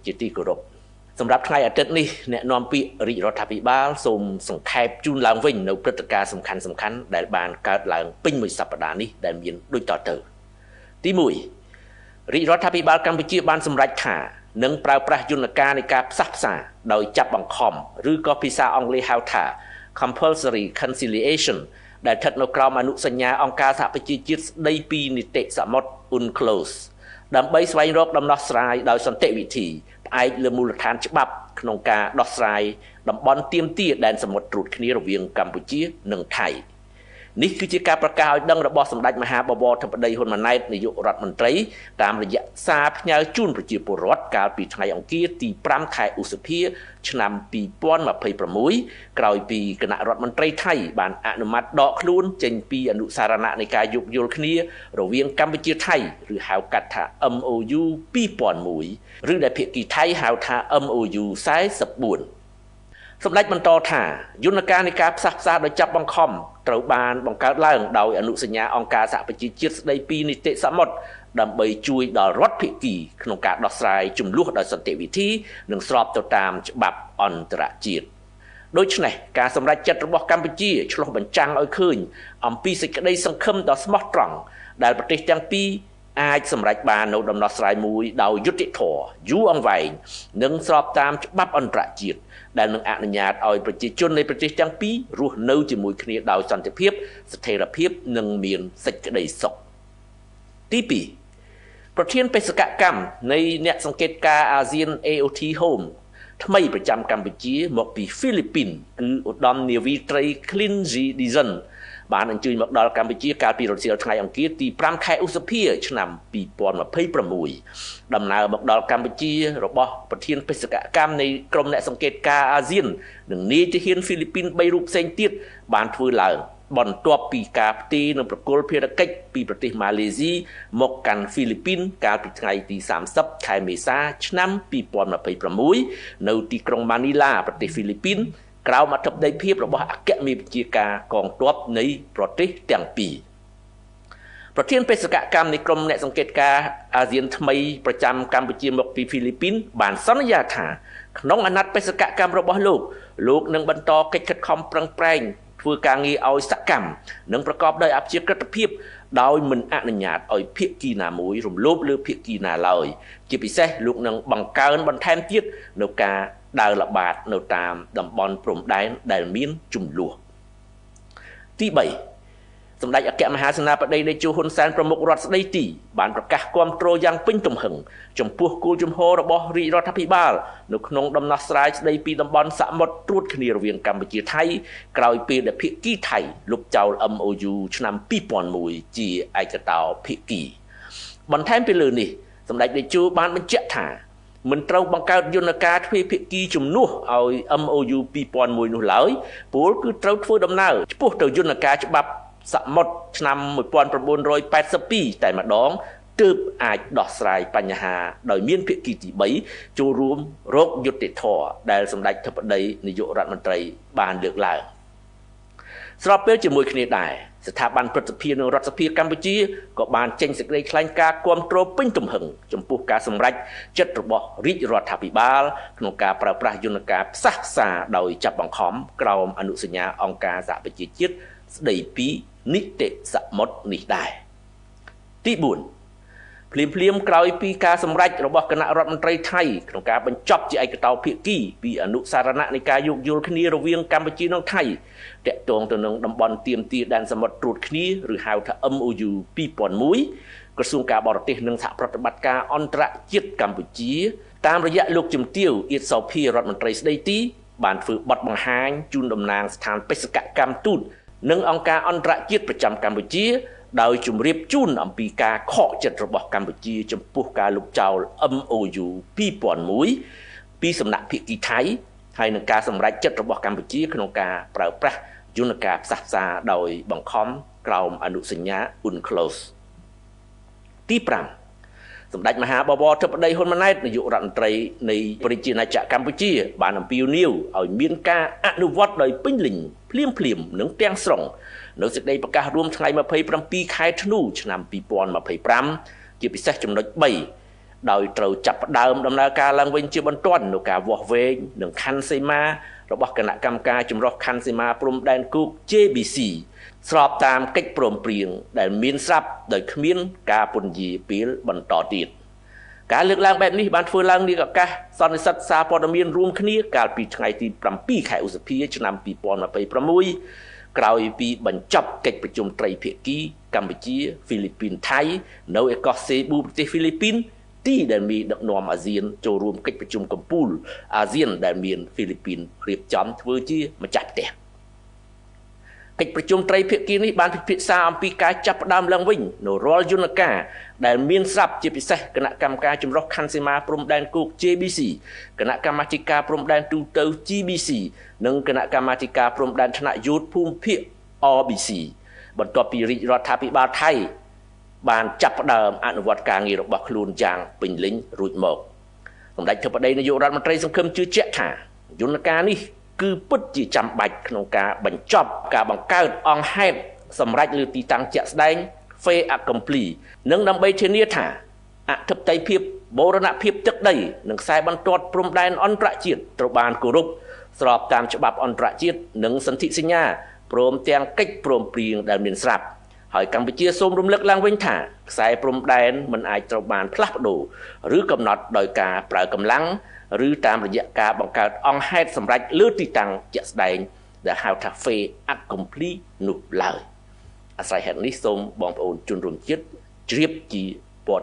ជាទីគោរពសម្រាប់ថ្ងៃអាទិត្យនេះអ្នកនាំពាក្យរាជរដ្ឋាភិបាលសូមសង្ខេបជូនឡើងវិញនៅព្រឹត្តិការណ៍សំខាន់ៗដែលបានកើតឡើងពេញមួយសប្តាហ៍នេះដែលមានដូចតទៅទី1រាជរដ្ឋាភិបាលកម្ពុជាបានសម្រេចថានឹងប្រើប្រាស់យន្តការនៃការផ្សះផ្សាដោយចាប់បង្ខំឬក៏ភាសាអង់គ្លេសហៅថា compulsory conciliation ដែលស្ថិតនៅក្រោមអនុសញ្ញាអង្គការសហប្រជាជាតិស្តីពីនីតិសមុទ្រ UNCLOS ដើម្បីស្វែងរកដំណោះស្រាយដោយសន្តិវិធីផ្អែកលើមូលដ្ឋានច្បាប់ក្នុងការដោះស្រាយតំបន់ទាមទារដែនសមុទ្រត្រួតគ្នារវាងកម្ពុជានិងថៃនេះគឺជាការប្រកាសឲ្យដឹងរបស់សម្ដេចមហាបវរធិបតីហ៊ុនម៉ាណែតនាយករដ្ឋមន្ត្រីតាមរយៈសារផ្ញើជូនប្រជាពលរដ្ឋកាលពីថ្ងៃអង្គារទី5ខែឧសភាឆ្នាំ2026ក្រោយពីគណៈរដ្ឋមន្ត្រីថៃបានអនុម័តដកខ្លួនចេញពីអនុសារណៈនៃការយោគយល់គ្នារវាងកម្ពុជាថៃឬហៅកាត់ថា MOU 2001ឬដែលភាគីថៃហៅថា MOU 44សម្ដេចបន្តថាយន្តការនៃការផ្សះផ្សាដោយចាប់បង្ខំត្រូវបានបង្កើតឡើងដោយអនុសញ្ញាអង្គការសហប្រជាជាតិស្តីពីនីតិសមុទ្រដើម្បីជួយដល់រដ្ឋភាគីក្នុងការដោះស្រាយជម្លោះដោយសន្តិវិធីនិងស្របទៅតាមច្បាប់អន្តរជាតិដូច្នេះការសម្រេចចិត្តរបស់កម្ពុជាឆ្លុះបញ្ចាំងឲ្យឃើញអំពីសេចក្តីសង្ឃឹមដ៏ស្មោះត្រង់ដែលប្រទេសទាំងពីរអាចសម្រេចបាននូវដំណោះស្រាយមួយដោយយុត្តិធម៌យូរអង្វែងនិងស្របតាមច្បាប់អន្តរជាតិដែលនឹងអនុញ្ញាតឲ្យប្រជាជននៃប្រទេសទាំងពីររស់នៅជាមួយគ្នាដោយសន្តិភាពស្ថិរភាពនិងមានសេចក្តីសុខទី2ប្រធានបេសកកម្មនៃអ្នកសង្កេតការអាស៊ាន AOT Home ថ្មីប្រចាំកម្ពុជាមកពីហ្វីលីពីនគឺឧត្តមនាវីត្រី Clinzy Dizon បានអញ្ជើញមកដល់កម្ពុជាកាលពីរសៀលថ្ងៃអង្គារទី5ខែឧសភាឆ្នាំ2026ដំណើរមកដល់កម្ពុជារបស់ប្រធានបេសកកម្មនៃក្រុមអ្នកសង្កេតការអាស៊ាននិងនាយទាហានហ្វីលីពីន3រូបផ្សេងទៀតបានធ្វើឡើងបន្ទាប់ពីការផ្ទេរនិងប្រគល់ភារកិច្ចពីប្រទេសម៉ាឡេស៊ីមកកាន់ហ្វីលីពីនកាលពីថ្ងៃទី30ខែមេសាឆ្នាំ2026នៅទីក្រុងម៉ានីឡាប្រទេសហ្វីលីពីនក្រោមអធិបតីភាពរបស់អគ្គមេបញ្ជាការកងទ័ពនៃប្រទេសទាំងពីរប្រធានបេសកកម្មនៃក្រុមអ្នកសង្កេតការអាស៊ានថ្មីប្រចាំកម្ពុជាមកពីហ្វីលីពីនបានសន្យាថាក្នុងអាណត្តិបេសកកម្មរបស់លោកលោកនឹងបន្តកិច្ចខិតខំប្រឹងប្រែងធ្វើការងារឲ្យសកម្មនិងប្រកបដោយអព្យាក្រឹតភាពដោយមិនអនុញ្ញាតឲ្យភាគីណាមួយរំលោភលើភាគីណាឡើយជាពិសេសលោកនឹងបង្កើនបន្ថែមទៀតនៅការដើរល្បាតនៅតាមតំបន់ព្រំដែនដែលមានជម្លោះទី3សម្ដេចអគ្គមហាសេនាបតីតេជោហ៊ុនសែនប្រមុខរដ្ឋស្ដីទីបានប្រកាសគាំទ្រយ៉ាងពេញទំហឹងចំពោះគោលជំហររបស់រាជរដ្ឋាភិបាលនៅក្នុងដំណោះស្រាយស្ដីពីតំបន់សមុទ្រត្រួតគ្នារវាងកម្ពុជាថៃក្រោយពេលដែលភាគីថៃលុបចោល MOU ឆ្នាំ2001ជាឯកតោភាគីបន្ថែមពីលើនេះសម្ដេចតេជោបានបញ្ជាក់ថាមិនត្រូវបង្កើតយន្តការទ្វេភាគីជំនួសឲ្យ MOU 2001នោះឡើយពោលគឺត្រូវធ្វើដំណើរឆ្ពោះទៅយន្តការច្បាប់សមុទ្រឆ្នាំ1982តែម្ដងទើបអាចដោះស្រាយបញ្ហាដោយមានភាគីទី3ចូលរួមរកយុត្តិធម៌ដែលសម្ដេចធិបតីនាយករដ្ឋមន្ត្រីបានលើកឡើងស្របពេលជាមួយគ្នាដែរស្ថាប័នព្រឹទ្ធសភានិងរដ្ឋសភាកម្ពុជាក៏បានចេញសេចក្តីថ្លែងការណ៍គាំទ្រពេញទំហឹងចំពោះការសម្រេចចិត្តរបស់រាជរដ្ឋាភិបាលក្នុងការប្រើប្រាស់យន្តការផ្សះផ្សាដោយចាប់បង្ខំក្រោមអនុសញ្ញាអង្គការសហប្រជាជាតិស្តីពីនីតិសមុទ្រនេះដែរទី4ភ្លាមៗក្រោយពីការសម្រេចរបស់គណៈរដ្ឋមន្ត្រីថៃក្នុងការបញ្ចប់ជាឯកតោភាគីពីអនុសារណៈនៃការយោគយល់គ្នារវាងកម្ពុជានិងថៃទាក់ទងទៅនឹងតំបន់ទាមទារដែនសមុទ្រត្រួតគ្នាឬហៅថា MOU 2001ក្រសួងការបរទេសនិងសហប្រតិបត្តិការអន្តរជាតិកម្ពុជាតាមរយៈលោកជំទាវអៀតសោភារដ្ឋមន្ត្រីស្ដីទីបានធ្វើបទបង្ហាញជូនតំណាងស្ថានបេសកកម្មទូតនិងអង្គការអន្តរជាតិប្រចាំកម្ពុជាដោយជម្រាបជូនអំពីការខកចិត្តរបស់កម្ពុជាចំពោះការលុបចោល MOU 2001ពីសំណាក់ភាគីថៃហើយនឹងការសម្រេចចិត្តរបស់កម្ពុជាក្នុងការប្រើប្រាស់យន្តការផ្សះផ្សាដោយបង្ខំក្រោមអនុសញ្ញា UNCLOS ទី5សម្ដេចមហាបវរធិបតីហ៊ុនម៉ាណែតនាយករដ្ឋមន្ត្រីនៃប្រជាណាចក្រកម្ពុជាបានអំពាវនាវឲ្យមានការអនុវត្តដោយពេញលេញភ្លាមៗនិងទាំងស្រុងនៅសេចក្តីប្រកាសរួមថ្ងៃ27ខែធ្នូឆ្នាំ2025ជាពិសេសចំណុច3 ដោយត្រូវចាប់ផ្ដើមដំណើរការឡើងវិញជាបន្ទាន់នៅការវាស់វែងនិងខណ្ឌសីមារបស់គណៈកម្មការចម្រុះខណ្ឌសីមាព្រំដែនគោក JBC ស្របតាមកិច្ចព្រមព្រៀងដែលមានស្រាប់ដោយគ្មានការពន្យាពេលបន្តទៀត។ ការលើកឡើងបែបនេះបានធ្វើឡើងនាឱកាសសន្និសីទសារព័ត៌មានរួមគ្នាកាលពីថ្ងៃទី7ខែឧសភាឆ្នាំ2026ក្រោយពីបញ្ចប់កិច្ចប្រជុំត្រីភាគីកម្ពុជាហ្វីលីពីនថៃនៅឯកោះសេប៊ូប្រទេសហ្វីលីពីនទីដែលមានដឹកនាំអាស៊ានចូលរួមកិច្ចប្រជុំកំពូលអាស៊ានដែលមានហ្វីលីពីនរៀបចំធ្វើជាម្ចាស់ផ្ទះ។ កិច្ចប្រជុំត្រីភាគីនេះបានពិភាក្សាអំពីការចាប់ផ្ដើមឡើងវិញនៅរាល់យន្តការដែលមានស្រាប់ជាពិសេសគណៈកម្មការចម្រុះខណ្ឌសីមាព្រំដែនគោក JBC គណៈកម្មាធិការព្រំដែនទូទៅ GBC និងគណៈកម្មាធិការព្រំដែនថ្នាក់យោធភូមិភាគ RBC បន្ទាប់ពីរាជរដ្ឋាភិបាលថៃបានចាប់ផ្ដើមអនុវត្តការងាររបស់ខ្លួនយ៉ាងពេញលេញរួចមក។ សម្ដេចធិបតីនាយករដ្ឋមន្ត្រីសង្ឃឹមជឿជាក់ថាយន្តការនេះគឺពិតជាចាំបាច់ក្នុងការបញ្ចប់ការបង្កើតអង្គហេតុសម្រាប់លើទីតាំងជាក់ស្ដែង fait accompli និងដើម្បីធានាថាអធិបតេយ្យភាពបូរណភាពទឹកដីនិងខ្សែបន្ទាត់ព្រំដែនអន្តរជាតិត្រូវបានគោរពស្របតាមច្បាប់អន្តរជាតិនិងសន្ធិសញ្ញាព្រមទាំងកិច្ចព្រមព្រៀងដែលមានស្រាប់ហើយកម្ពុជាសូមរំលឹកឡើងវិញថាខ្សែព្រំដែនមិនអាចត្រូវបានផ្លាស់ប្ដូរឬកំណត់ដោយការប្រើកម្លាំងឬតាមរយៈការបង្កើតអង្គហេតុសម្រាប់លើទីតាំងជាក់ស្ដែងដែលហៅថា fait accompli នោះឡើយ។ អាស្រ័យហេតុនេះសូមបងប្អូនជនរួមជាតិជ្រាបជា